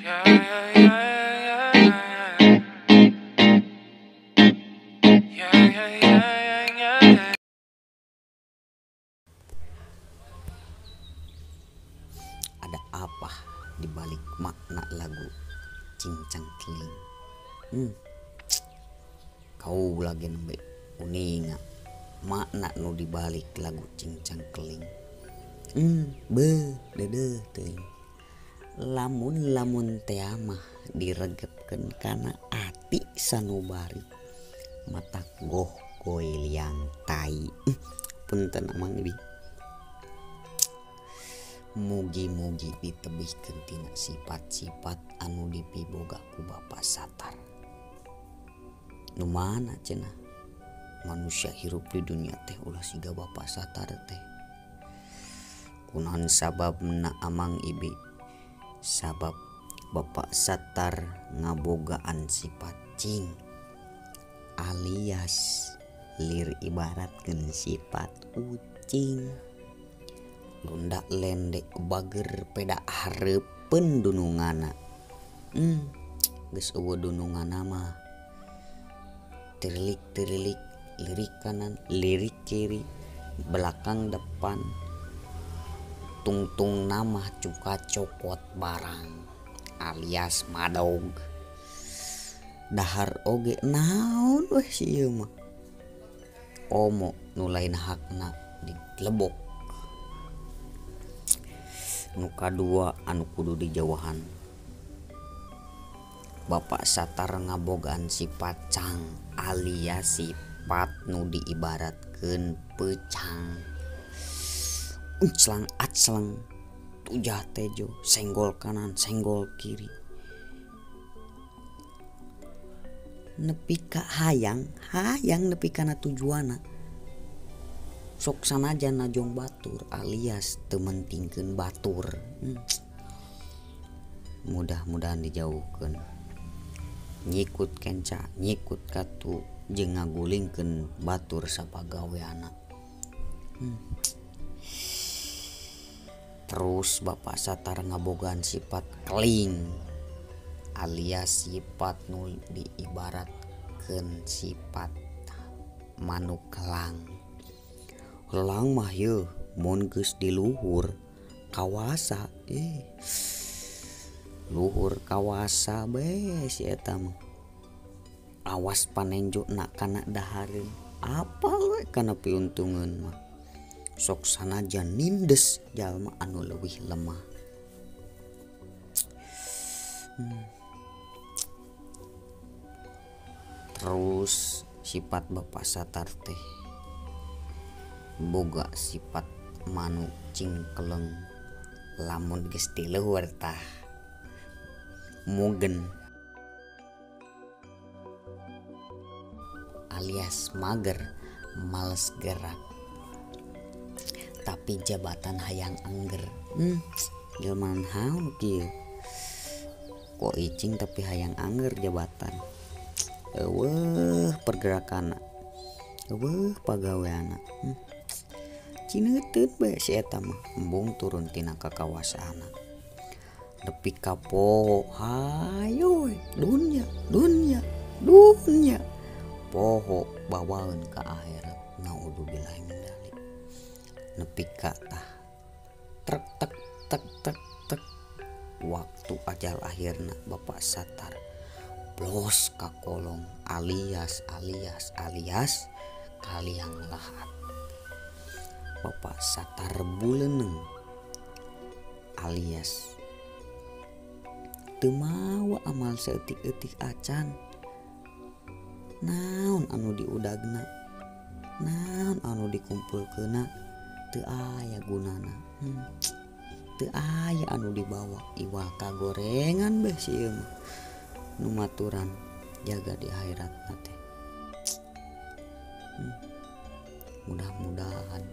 Ada apa di balik makna lagu Cingcang Keling? Kau lagi nembe uninga makna nu di balik lagu Cingcang Keling. Be dedeh teuing. Lamun-lamun teh mah diregepkeun kana ati sanubari, mata goh goy liang tai. Punten amang ibi. Mugi-mugi ditebihkeun tina sifat-sifat anu dipiboga ku Bapak Satar. Nu mana cenah manusia hirup di dunia teh ulah siga Bapak Satar teh. Kunaon sababna amang ibi? Sabab Bapak Satar ngabogaan sifat cing alias lir ibaratkeun sifat ucing. Lundak lendek bager peda hareupeun dunungana. Geus eueuh dunungana mah. Tirilik-tirilik, lirik kanan, lirik kiri, belakang depan. Tungtung nama cuka cokot barang alias madog. Dahar oge naon weh si ieu mah. Komo nu lain hakna dilebok. Nu kadua anu kudu dijauhan, Bapak Satar ngabogaan sifat cang alias sifat nu diibaratkeun pecang. Unclang aclang tujah tejo, senggol kanan senggol kiri. Nepi ka hayang hayang nepi kana tujuana. Sok sanajan najong batur alias teu mentingkeun batur. Mudah-mudahan dijauhkeun. Nyikut kenca, nyikut katu jeung ngagulingkeun batur sapagaweana. Terus Bapak Satar ngabogaan sifat keling alias sifat nu diibaratkeun sifat manuk kelang. Helang mah yeuh mun geus di luhur kawasa, luhur kawasa be si eta mah. Awas panenjona kana dahareun, apal we kana piuntungeun mah. Sok sanajan nindes jalma anu leuwih lemah. Terus sifat Bapak Satar teh boga sifat manuk cingkeleng. Lamun geus di luhur tah mugen alias mager, males gerak, tapi jabatan hayang angger. Jelema naon kieu? Kok icing tapi hayang angger jabatan. Eueuh pergerakanna, eueuh pagaweanna. Cineuteut bae si eta mah, embung turun tina kakawasaanna. Nepi ka poho hayo dunya dunya dunya. Poho bawaeun ka akhirat, naudzubillahi min dzalik. Nepi ka tah trek tek tek tek tek waktu ajal akhirna Bapak Satar blos ka kolong alias alias alias kaliang lahat. Bapak Satar buleneng alias teu mawa amal saeutik-eutik acan. Naon anu diudagna, naon anu dikumpulkeunna, teu aya gunana. Teu aya anu dibawa iwal kagorengan beh si ieu mah. Nu maturan jaga di akhiratna teh. Mudah-mudahan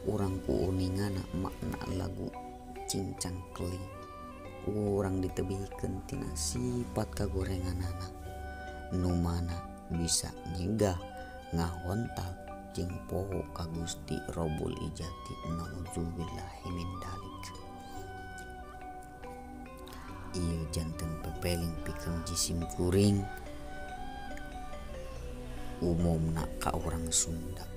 urang ku uningana makna lagu Cincang Keling. Urang ditebihkeun tina sifat kagorenganana nu mana bisa nyegah ngahontal jeung poho ka Gusti Robul Ijati, naudzubillahi min dalik. Ieu janten pepeling pikeun jisim kuring, umumna ka urang Sunda.